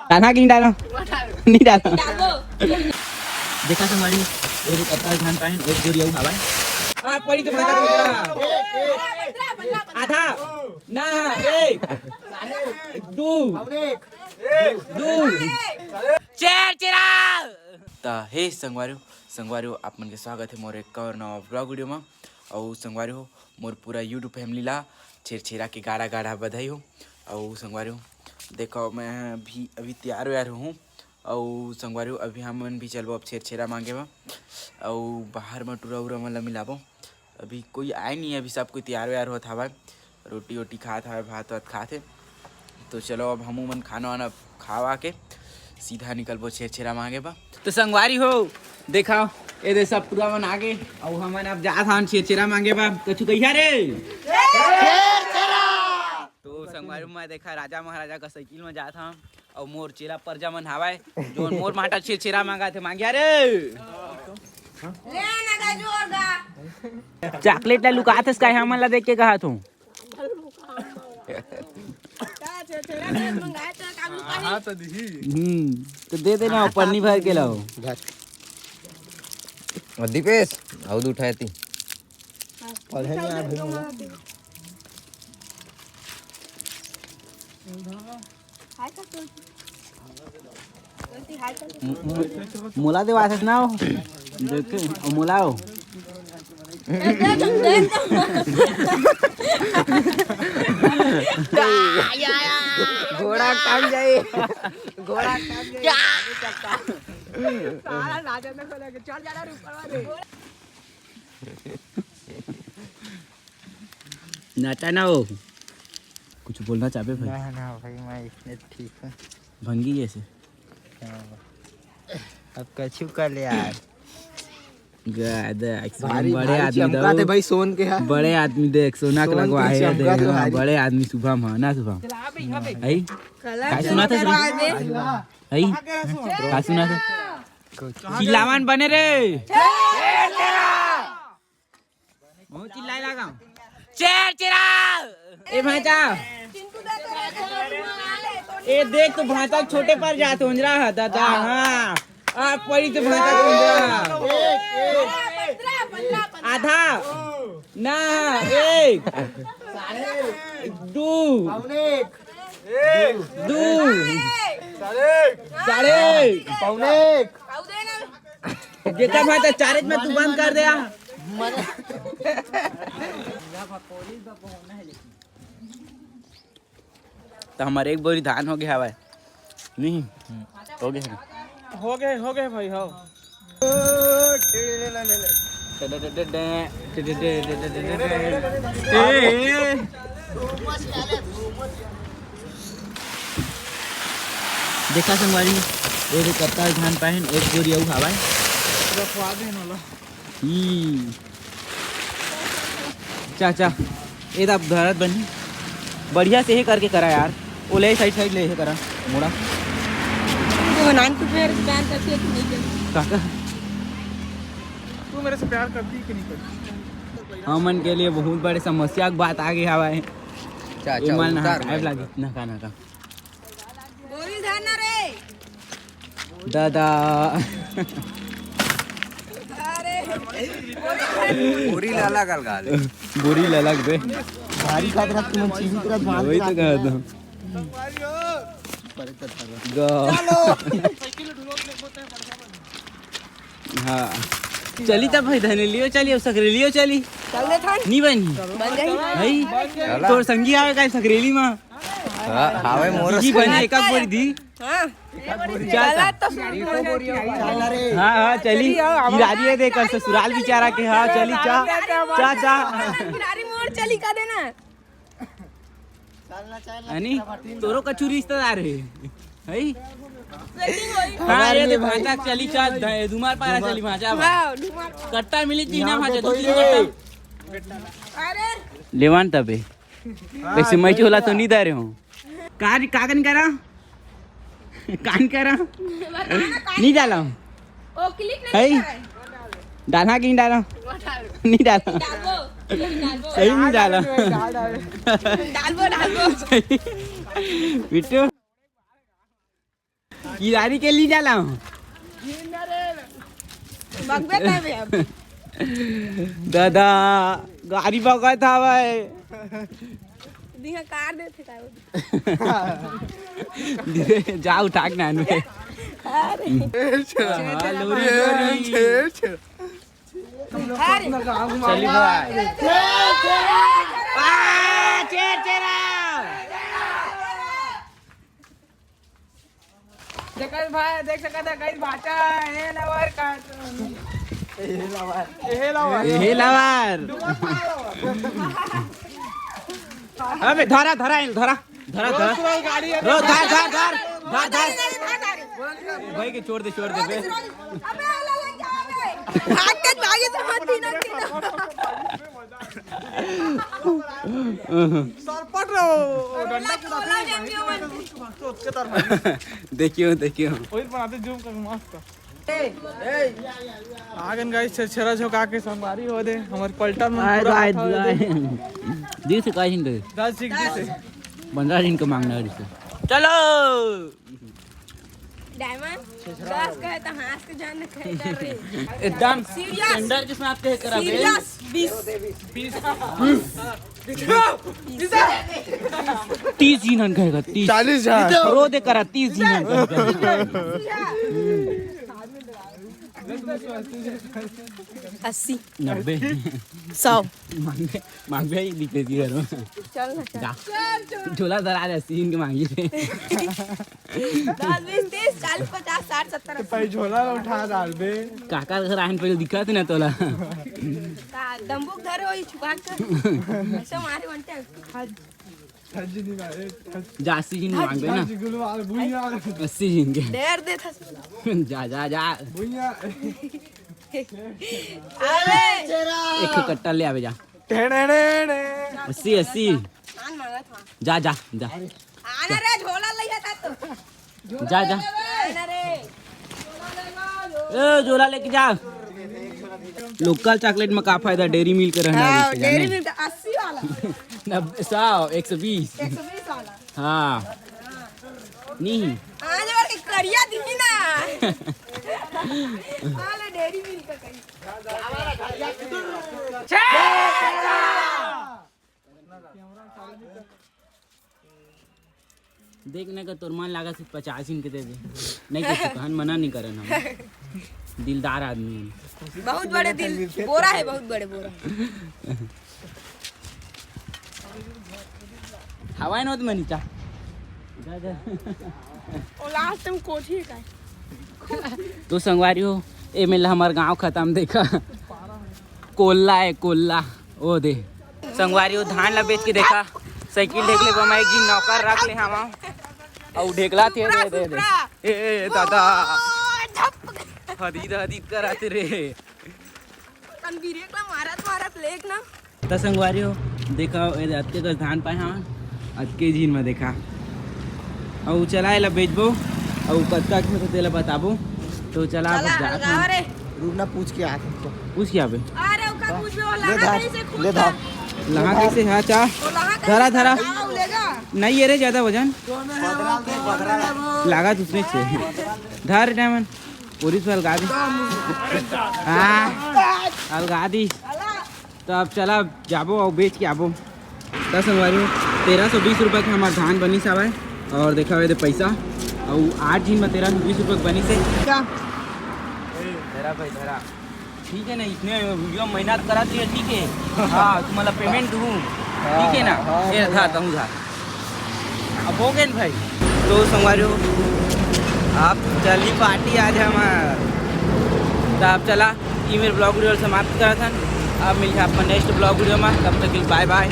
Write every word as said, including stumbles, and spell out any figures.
डालना कि नहीं डालना? नहीं डालना। देखा संगवारी, एक अतका धान पाहिन, एक बोरी अउ हवय। आप पड़ी तो भागा। आधा ना, एक, दू, दू, छेरछेरा। त हे संगवारी हो, संगवारी हो, आप मन के स्वागत हे मोर एक और नवा vlog video म। अउ संगवारी हो, मोर पूरा YouTube family ला छेरछेरा के गाड़ा गाड़ा बधाई हो। अउ संगवारी हो, देखो मैं भी अभी तैयार वैयार हूँ। अउ संगवारी हो, अभी हमन भी चलबो अब छेरछेरा मांगे बर। अउ बाहर म टूरा उरा मन ला मिलाबो। अभी कोई आए नहीं है, अभी सब कोई तैयार वैयार होत हवय, रोटी वोटी खात हवय, भात वात खात हे। तो चलो अब हमू मन खाना वाना खावा के सीधा निकलबो छेरछेरा मांगे बर। तो संगवारी हो, देखा, ए दे सब टूरा मन आगे, अउ हमन अब जात हन छेरछेरा मांगे बर। कछु कहिया रे? तो संगवारी हो, मैं देखा राजा महाराजा का साइकिल में जात हन, अउ मोर चेला परजा मन हावय, जोन मोर माटा छेरछेरा मांगत हे, मांगिया रे। ले ना गा, जोर गा। चॉकलेट ला लुकात हस काय, हमन ला देख के कहत हूँ। का छेरछेरा के मंगाए तो का लुकाही? हाँ, तो दिही। हम्म, तो दे देना, पन्नी भर के लाओ। भर। और दीपेश, आउ दू उठाए ती। पढ़े में आ भी मिला। मु-, मु-, मोला देवाथस ना हो। देखे, ओ मोला हो। घोड़ा काट जाए, घोड़ा काट जाए। सारा राजा ने बोला कि चल जाना रे ऊपर वाले। नाचा ना हो। कुछ बोलना चाहबे भाई? ना, ना भाई, मैं इसने ठीक हूँ। भंगी जैसे। हाँ। अब कछु कर ले यार। गधा, भारी, बड़े भारी आदमी चमका दो। थे भाई, सोन के है। बड़े आदमी देख, सोना के सोन लगवा के है, चमका देख, थे हाँ, भारी। बड़े आदमी शुभम है ना, शुभम? चला बे, यहाँ पे। आई? कलर का सुना था चमका शुभम? दे। आई? का सुना था? चिल्लावन बने रे। बहुत चिल्लाए लगा। छेरछेरा। ए भांचा। ए देख तो भांचा छोटे पर जात ओंजरा है दादा। हाँ। आप पड़ी तो भांचा ओंजरा। आधा। ना। एक। दू। दू। साढ़े। पौने एक। जेकर भाई त चारेज में तू बंद कर दे आ। त हमर एक बोरी धान हो गया हवय। नहीं, हो गया है। हो गए, हो गए भाई, हो। ए, ए। देखा संगवारी, ये दे कत्ता धान पाहिन, एक बोरी अउ हवय। रखवा दे न ला। हम्म। चा, चा, ये दा धरत बनी। बढ़िया से हे करके करा यार। ओ ले साइड, साइड ले हे करा। मोड़ा। तो नान तू मेरे से प्यार करती है कि नहीं करती? काका? तू मेरे से प्यार करती है कि नहीं करती? हमन के लिए बहुत बड़े समस्या के बात आ गई हवय। चा, चा, ये मन उतार ना, ना, लागी, ना का, ना का। बोरी धान ना रे। दादा। अरे। बोरी ला अलग अलग ले। बोरी ला अलग बे। भारी खात रहत तुमन चीनी तुरंत भात वही तो खात कहत हूँ। गा। हाँ। चली तब भाई धने लियो चली, अब सकरे लियो चली। चल दे थान। नी बनी। बन जाई। भाई, तोर संगी आवे का सकरेली मा? हाँ, हावे मोर जी से। बने एक बोरी दी। हाँ। चल गलत तो सुन। हाँ, हाँ, चली। चली, आओ, आओ। इरादी है देख, ससुराल बेचारा के, हाँ, चली, चा, चा, चा। किनारी मोड़ चली का देना। अनी, तोरो कछु रिश्तेदार है, है? हाँ, ये देख, भांचा चली, चा, धुमार पारा चली, भांचा। हाँ, धुमार। कट्टा मिली, तीन भांचा, दो तीन कट्टा। अरे। लेवान तबे। वैसे मैं झोला तो नहीं दे रहे हूँ। का, का कन करा? कान करा? नहीं डाला। ओ, click नहीं है? कर रहा है। डाला कि नहीं डाला? वो डाल। नहीं डाला। डालबो। डालबो। सही नहीं डाला। डालबो, डालबो। सही। बिट्टू। किरारी के ली जाला हूँ। बगबे करबे अब। दादा, गाड़ी बगत हवय। दिहा कार देथे का? जा उठा के नान में। अरे। हाँ, लोरी, लोरी। अरे। चली भाई। आ, चेर, चेरा। देखत भाई, देख सकत है, कहीं भाटा, ए लवर का। ए लवर। ए लवर। अबे धरा, धरा, धरा, धरा, धरा। रो, धर, धर, धर, धर, धर। भाई के छोड़ दे, छोड़ दे बे। अबे, अबे, अबे, भाग के भागे तो मत, तीनों, तीनों। सरपट रहो, डंडा के साथ। देखियो, देखियो। वही बनाते, जूम कर मस्त। आगन गाइस, छेरछेरा झोंका के संगवारी हो दे, हमर पलटन मन पूरा हाथ हो दे। दिस का हिंदे? दस जिग दिस। पंद्रह दिन के मांगना है रिश्ते। चलो। डायमंड, दस कहे तो हंस के जान कहे जावे। एकदम सीरियस। स्टैंडर्ड के साथ कहे करा बे। सीरियस, बीस। बीस। तीस झिन कहेगा, तीस। चालीस हजार। रो दे करा, तीस झिन कहेगा। अस्सी। नब्बे। सौ। मांगे, मांगे ही लिख देती है। चल ना, चल। जा। चल, चल। झोला धरा दे, अस्सी झिन के मांगी थे। दस, बीस, तीस, चालीस, पचास, साठ, सत्तर, अस्सी। भाई झोला ला उठा डाल बे। काका घर आइन पहले दिखा थे ना तोला। का दम्बुक धरे हो, ये छुपा के। ऐसा मारे बनते हैं। जा, अस्सी झिन मांगबे ना। अस्सी झिन के। डेर दे था। जा, जा, जा। अबे। एक कट्टा ले आवे जा। अस्सी, अस्सी। आन मांगा था। जा, जा, जा। आना रे, झोला लइया था तो। जा, जा। आना रे। ए, झोला लेके जा। लोकल चॉकलेट में का फायदा, डेयरी मिल्क रहना हाँ, भी, डेयरी जाने। मिल्क अस्सी वाला। नब्बे, सौ, एक सौ बीस। एक सौ बीस वाला। हाँ। नहीं। आज बार के करिया दिही ना। वाला डेयरी मिल्क का कहीं। देख ना, का तोर मन लागा से पचास झिन के दे दे। नहीं दे सकन, मना नहीं करन हम। दिलदार आदमी है। बहुत बड़े दिल, बोरा है, बहुत बड़े बोरा। हवाई नोत मनीचा। जा, जा। ओ लास्ट में कोठी है का? तो संगवारी हो, ए मेला हमार गांव खत्म देखा। कोल्ला है, कोल्ला। ओ दे। संगवारी हो, धान ला बेच के देखा, साइकिल ढेकले बा, मैं एक झिन नौकर रख ले हवा। अउ ढेकला थे, दे, दे, दे। ए, ए, ए, दादा। हदीद, हदीद कराते रे। कन ब्रेक ला मारत, मारत लेक ना। त संगवारी हो, देखा, ए दे, अतके कस धान पाए हवा, अतके झिन में देखा। अउ चला एला बेचबो, अउ कतका के होथे तेला बताबो। तो चला, चला, बस जात हलगाओ हन। रे। रुक ना, पूछ के आत हन। पूछ के आबे। अरे, ओका पूछबे, वो ले लहा धर, कैसे ले खुलता धर। है? लहा कैसे? हाँ, चा। वो लहा कैसे धरा, धरा। खुलता है? हाँ, वो लेगा। नहीं, ये रे, ज्यादा वजन। पकड़ा दे, पकड़ा दे। लगा तुझमें से। धर, डायमंड। पुलिस वाला गाड़ी। हाँ, अलगा दी। तो अब चला, जाबो अउ बेच के आबो। त संगवारी हो, तेरह सौ बीस रुपया के हमार धान बनिस हवय। अउ देखा हुए दे पैसा, अउ आठ झिन में तेरह सौ बीस रुपया के बनिस हे। क्या? धरा भाई, धरा। ठीक है ना, इतने वीडियो मेहनत करत रहिए, ठीक है। हाँ, तुम्हारा पेमेंट दूँ, ठीक है ना? हाँ, ये हाँ, था, हाँ। तहूँ था। अब हो गए न भाई। तो संगवारी हो, आप चली पार्टी आज हमार। तो आप चला, ये मेरे ब्लॉग वीडियो समाप्त करा था। अब मिलते हैं आपका नेक्स्ट ब्लॉग वीडियो में, तब तक के लिए बाय बाय।